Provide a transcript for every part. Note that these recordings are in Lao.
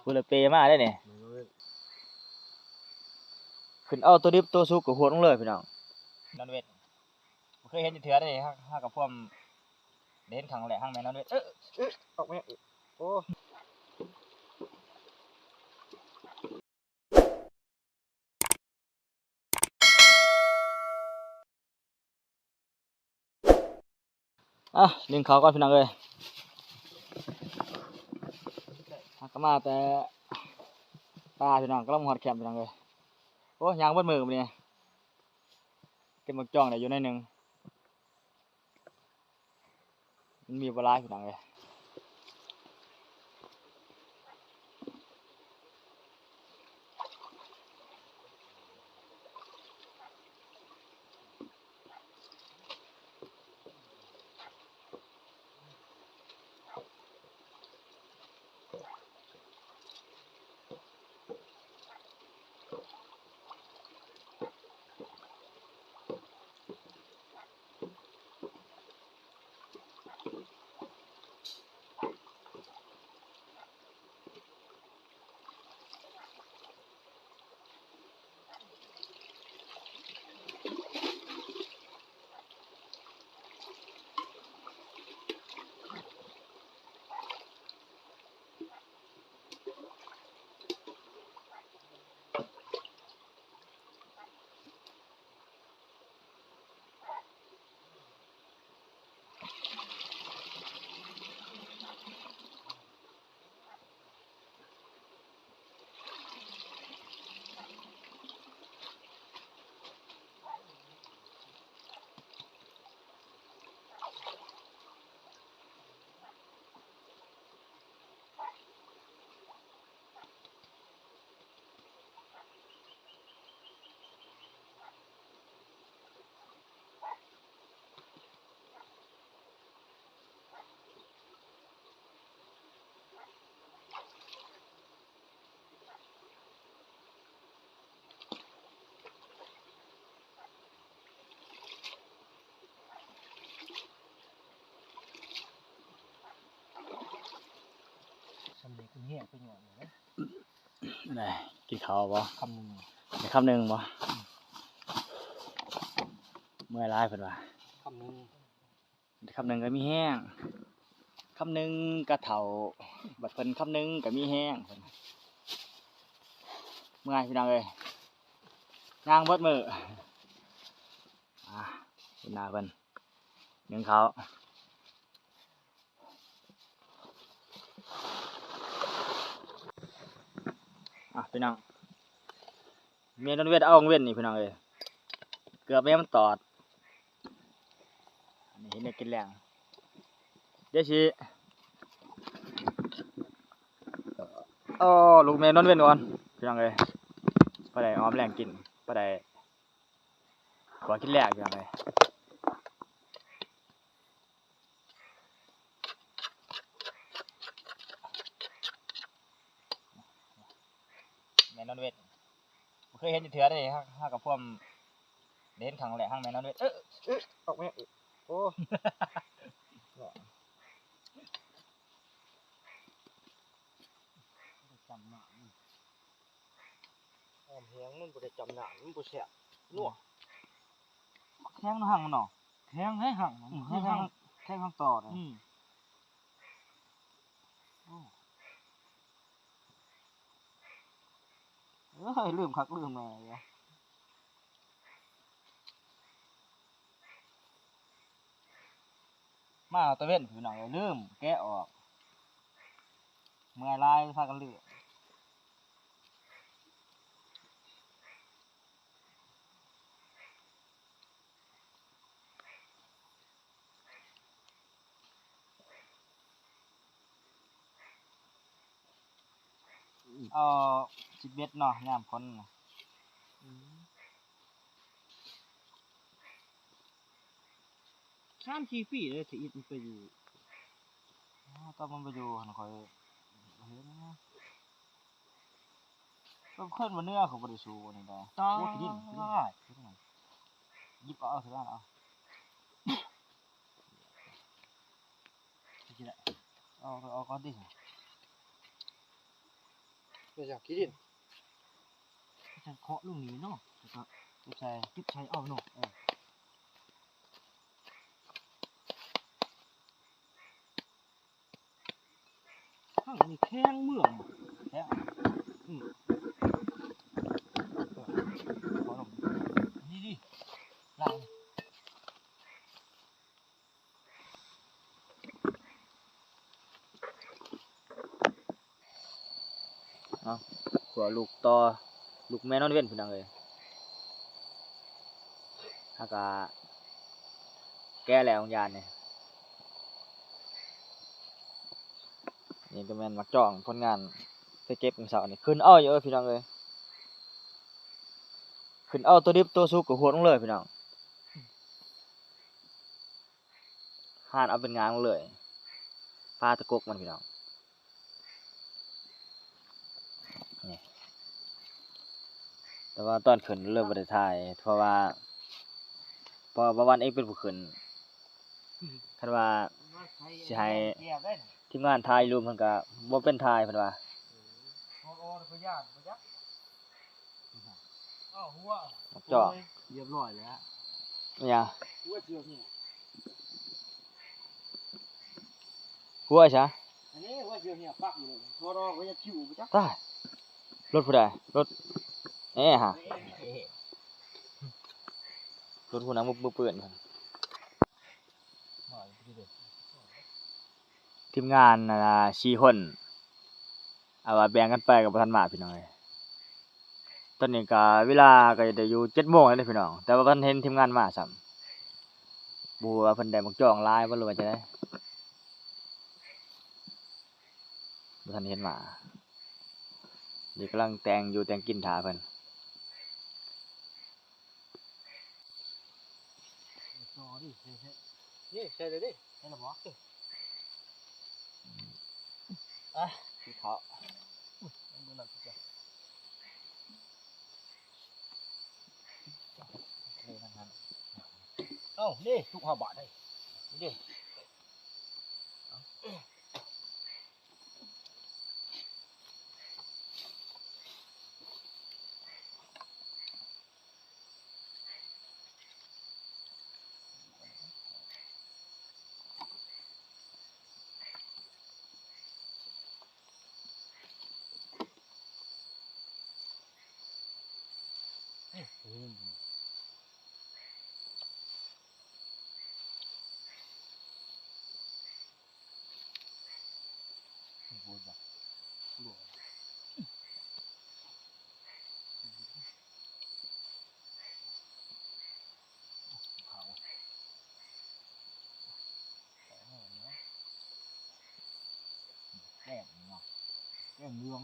ພຸ້ນລະເປມາເດ້ນີ້ ຂຶ້ນເອົາໂຕດິບໂຕສຸກກໍຫວດລົງເລີຍພີ່ນ້ອງ. ນອນເວັດ ບໍ່ເຄີຍເຫັນຈັກເທື່ອເດ້ນີ້ ຫາ ຫາກະພວມໄດ້ເຫັນຄັ້ງແລກ ຫາງແມ່ນອນເວັດ ເອີ ອອກມາອີກ ໂອ້. ອ່ະ ໜຶ້ງເຂົ້າກ່ອນພີ່ນ້ອງເອີຍ ຫາກະມາແຕ່ປ່າພີ່ນ້ອງ ກຳລັງຮອດແຄມພີ່ນ້ອງເອີຍ. ໂອ້ ຍ່າງເບິດມື້ມື້ນີ້ ເກັບໝາກຈອງໄດ້ຢູ່ໜ້ອຍໜຶ່ງ. ມັນມີບໍ່ຫຼາຍພີ່ນ້ອງເອີຍ. ໄດ້ກິນເຂົ້າບໍ່? ຄຳໜຶ່ງ ໄດ້ຄຳໜຶ່ງບໍ່? ເມື່ອຍຫຼາຍເພິ່ນວ່າ ຄຳໜຶ່ງ ຄຳໜຶ່ງກໍມີແຮງ ຄຳໜຶ່ງກະເຖົ້າ ບັດເພິ່ນຄຳໜຶ່ງກໍມີແຮງ ເພິ່ນ ເມື່ອຍພີ່ນ້ອງເອີຍ ຍ່າງເບິດມື້. ອ່າ ເຫັນໜ້າເພິ່ນ ໜຶ້ງເຂົ້າ. ອ່ະ ພີ່ນ້ອງ ແມ່ນອນເວັດ ເອົາອອງເວັນນີ້ພີ່ນ້ອງເອີຍ ເກືອບແມ່ມັນຕອດ. ອັນນີ້ເຮັດແນວກິນແລງ ດຽວຊິ ເອົາລູກແມ່ນອນເວັນກ່ອນພີ່ນ້ອງເອີຍ ພໍໄດ້ອອມແລງກິນ ພໍໄດ້ຂົວກິນແລງພີ່ນ້ອງເອີຍ. ແມ່ນອນເວັດ ບໍ່ເຄີຍເຫັນຈັກເທື່ອເດ້ ຫາ ຫາກະພວມໄດ້ເຫັນຄັ້ງແລກ ຫາງແມ່ນອນເວັດ ເອີ ອອກມາອີກ ໂອ້. ຫອມແຮງ ມັນບໍ່ໄດ້ຈຳໜ້າ ມັນບໍ່ແຊບ ນົວ ແຂງເນາະ ຫາງມັນເນາະ ແຂງໃດຫາງມັນ ອືມ ຄືຫາງ ຫາງ ຫາງຕໍ່ເດ້ ອືມ. ໂອ້ ເອີຍ ລືມຄັກລືມແນ່ເດ້. ມາຕາເວັນພີ່ນ້ອງເອີຍ ລືມແກະອອກ ເມື່ອຍຫຼາຍ ພາກັນລືມ. ເອີ ສິບເອັດເນາະ ຍາມຝົນນະ ອືມ. ສາມສີ່ປີແລ້ວ ທະອິດມັນໄປຢູ່ ອໍ ຕອນມັນໄປຢູ່ຫັ້ນ ຂ້ອຍເຫັນນະ ເພິ່ນວ່າເນື້ອເຂົາບໍ່ໄດ້ສູ້ອັນນີ້ດອກ ຕາຍ ໂອ້ ຂີ້ດິນ ຂີ້ດິນ ຫຍິບເອົາ ເອົາ ເອົາ ເອົາ ເອົາ ເອົາກ່ອນຕິ. ເຮັດຫຍັງ? ຂີ້ດິນ ຈັງເຄາະລົງນີ້ເນາະ ແລ້ວກໍເກັບໃສ່ ເກັບໃສ່ເອົາເນາະ ເອີ. ທາງນີ້ແຂວງເມືອງບໍ່? ແຂວງ ອືມ ນີ້ໆ ຫຼັງ ເອົາ ຂົ້ວລູກຕໍ່ ລູກແມ່ນອນເວັນ ພີ່ນ້ອງເອີຍ. ເຮົາກະແກ່ແລ້ວຂອງຍານນີ້ ນີ້ກະແມ່ນໝາກຈອງ ຜົນງານໄປເກັບມື້ເຊົ້ານີ້ ຂຶ້ນເອົາຢູ່ເອີ ພີ່ນ້ອງເອີຍ. ຂຶ້ນເອົາ ໂຕດິບໂຕສຸກກະຫວດລົງເລີຍ ພີ່ນ້ອງ. ຫານເອົາເປັນງານເລີຍ ປາຕະກົກມັນ ພີ່ນ້ອງ ນີ້. ແຕ່ວ່າຕອນຂຶ້ນເລີຍບໍ່ໄດ້ຖ່າຍ ເພາະວ່າ ເພາະວ່າບ່າວວັນເອງເປັນຜູ້ຂຶ້ນ ຄັນວ່າຊິໃຫ້ທີມງານຖ່າຍຢູ່ລຸ່ມ ເພິ່ນກະບໍ່ເປັນຖ່າຍ ເພິ່ນວ່າ. ເອີ ໂອ້ ໂອ້ ບໍ່ຢ້ານ ບໍ່ຢ້ານ. ອ້າວ ຫົວ ຈອກ ຮຽບຮ້ອຍແລ້ວ ຫຍັງ? ຫົວເສືອເຫື່ອ ຫົວຊະ ອັນນີ້ຫົວເສືອເຫື່ອປັກຢູ່ ໂທລອກວ່າຢາກຄິວບໍ່ຈັກ. ຕາຍ ລົດຜູ້ໃດ? ລົດແອຫະ ລົດຜູ້ນຳມືປືນ. ທີມງານ ອ່າ ສີ່ຄົນ ເອົາວ່າແບ່ງກັນໄປກະບໍ່ທັນມາ ພີ່ນ້ອງເອີຍ. ຕອນນີ້ກະເວລາກະໄດ້ຢູ່ເຈັດໂມງແລ້ວເດ້ ພີ່ນ້ອງ ແຕ່ວ່າບໍ່ທັນເຫັນທີມງານມາຊ້ຳ ບໍ່ຮູ້ວ່າເພິ່ນໄດ້ໝາກຈອງຫຼາຍບໍ່ ຫຼືວ່າຈັ່ງໃດ ບໍ່ທັນເຫັນມາ. ນີ້ກຳລັງແຕ່ງຢູ່ແຕ່ງກິນຖ້າເພິ່ນ. ຕໍ່ດິ ໃສ່ ໃສ່ ນີ້ໃສ່ເລີຍເດ້ ໃສ່ແລ້ວບໍ່? ອ່ະ ກິນເຂົ້າ ເອົາ ນີ້ ທຸກຫ້າບາດເດ້ ນີ້ເດ້. ແກງເນາະ ແກງເຫຼືອງ ແກງເຫຼືອງ.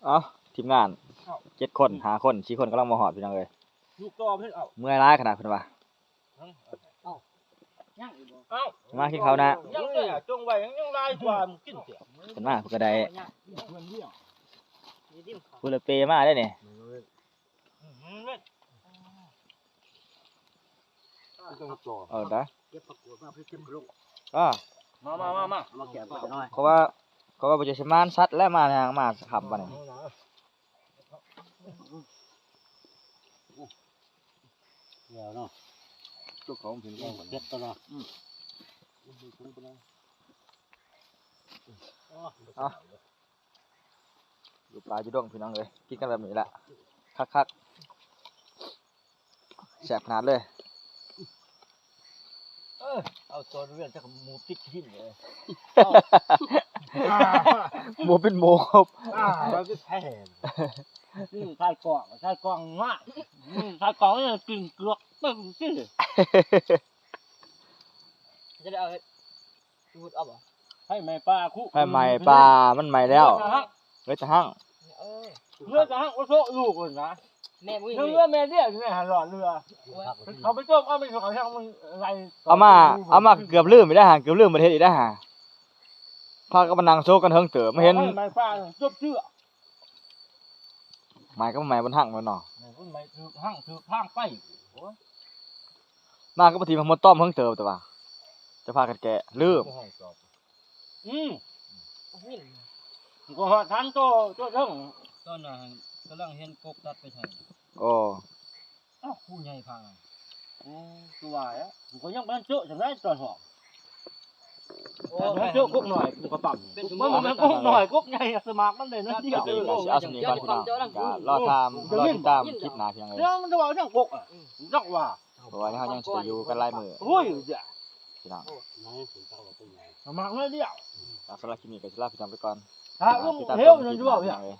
ເອົາ ທີມງານ ເຈັດຄົນ ຫ້າຄົນ ສີ່ຄົນກຳລັງມາຮອດ ພີ່ນ້ອງເອີຍ. ລູກຕໍ່ເພິ່ນເອົາ ເມື່ອຍຫຼາຍຂະໜາດເພິ່ນວ່າ. ເອົ້າ ຍັງອີກບໍ່? ເອົ້າ ມາກິນເຂົ້ານະ. ຍັງເດ້ ຈົ່ງໄວ້ ຍັງຫຼາຍກວ່າ ມັນກິນເສຍ. ເພິ່ນມາເພິ່ນກໍໄດ້ ຜູ້ລະເປມາໄດ້ນີ້. ເອີ ໄດ້ ເກັບຜັກກາດມາ ເກັບກະໂຫຼກ. ອາ ມາ ມາ ມາ ມາ ເອົາມາແກງກ່ອນໜ້ອຍ. ເພາະວ່າ ເພາະວ່າບໍ່ຈະຊິມານສັດແລ້ວ ມາຫຍັງມາຄ່ຳປານນີ້. ແລ້ວເນາະ ເຈົ້າຂອງເພິ່ນກໍເກັບຕະຫຼອດ. ອືມ ເອົາ ຢູ່ປ່າຢູ່ດົງ ພີ່ນ້ອງເອີຍ ກິນກັນແບບນີ້ລະ ຄັກໆ ແຊບຂະໜາດເລີຍ. ເອີ ເອົາຕົວເລື່ອງຈັກໝູຕິດຫີນເລີຍ. ໝູເປັນໝູ ອາ ມັນຄືແພງ ອືມ ໃສ່ກ່ອງ ໃສ່ກ່ອງມາ ອືມ ໃສ່ກ່ອງນີ້ກິນເກືອກປຶ້ງຊິ. ຈະໄດ້ເອົາ ຈູດເອົາບໍ່? ໄຟໄໝ້ປ່າຄຸ ໄຟໄໝ້ປ່າ ມັນໄໝ້ແລ້ວ ເຫຼືອແຕ່ຮັ່ງ ເຫຼືອແຕ່ຮັ່ງ ເຫຼືອແຕ່ຮັ່ງ ໂອໂຊະລູກພຸ້ນນະ. ແມ່ບໍ່ມີ ເຫຼືອແມ່ດຽວຢູ່ໃນຫັ້ນຫຼອດເຫຼືອ. ເຂົາໄປຕົ້ມເອົາໄປເຂົາຍັງມັນໄລ່ ເອົາມາ ເອົາມາເກືອບລືມອີກແລ້ວຫາ ເກືອບລືມບໍ່ໄດ້ເຮັດອີກແລ້ວຫາ. ພາກັນມານັ່ງໂຊກັນເຖິງເຕີບ ມາເຫັນໄໝ້ປ່າຈົບເທື່ອ. ໄໝ້ກໍໄໝ້ບໍ່ທັງແລ້ວເນາະ ໄໝ້ກໍໄໝ້ຖືກຮັ່ງຖືກທາງໄປ. ໂອ້ຍ ມາກໍບໍ່ທີມາໝົດຕ້ອມເຖິງເຕີບ ແຕ່ວ່າຈະພາກັນແກະລືມ. ອືມ ກໍຮອດທາງໂຕ ໂຕເທິງ ຕອນນັ້ນກຳລັງເຫັນກົກຕັດໄປໃສ່. ໂອ້ ອ້າວ ຜູ້ໃຫຍ່ພັງ ໂອ້ ຄືວ່າແຫຼະ ມັນກໍຍັງບໍ່ທັນເຈາະຈັ່ງໃດຕອນຮອດ. ໂອ້ ແຕ່ມັນເຈາະກົກນ້ອຍ ມັນກໍປ້ຳ ເປັນຊົ່ວໂມງ ມັນກົກນ້ອຍ ກົກໃຫຍ່ສະໝາກມັນໄດ້ໜ້ອຍດຽວ. ເອີ ກໍຊິເອົາສ່ຳນີ້ກ່ອນພີ່ນ້ອງ ກໍລໍຖ້າ ລໍຕິດຕາມຄລິບໜ້າພີ່ນ້ອງເອີຍ. ເລື່ອງມັນຈະເວົ້າເລື່ອງກົກ ອືມ ຈັກວ່າ ເພາະວ່າເຮົາຍັງຊິໄດ້ຢູ່ກັນຫຼາຍມື້. ໂອ້ຍ ພີ່ນ້ອງ ສະໝາກໜ້ອຍດຽວ ສຳລັບຄລິບນີ້ກໍຊິລາພີ່ນ້ອງໄປກ່ອນ. ຖ້າ ອ່າ ຕິດຕາມ ເຮີ້ຍ ຊົມຄລິບໜ້າ ພີ່ນ້ອງເອີຍ.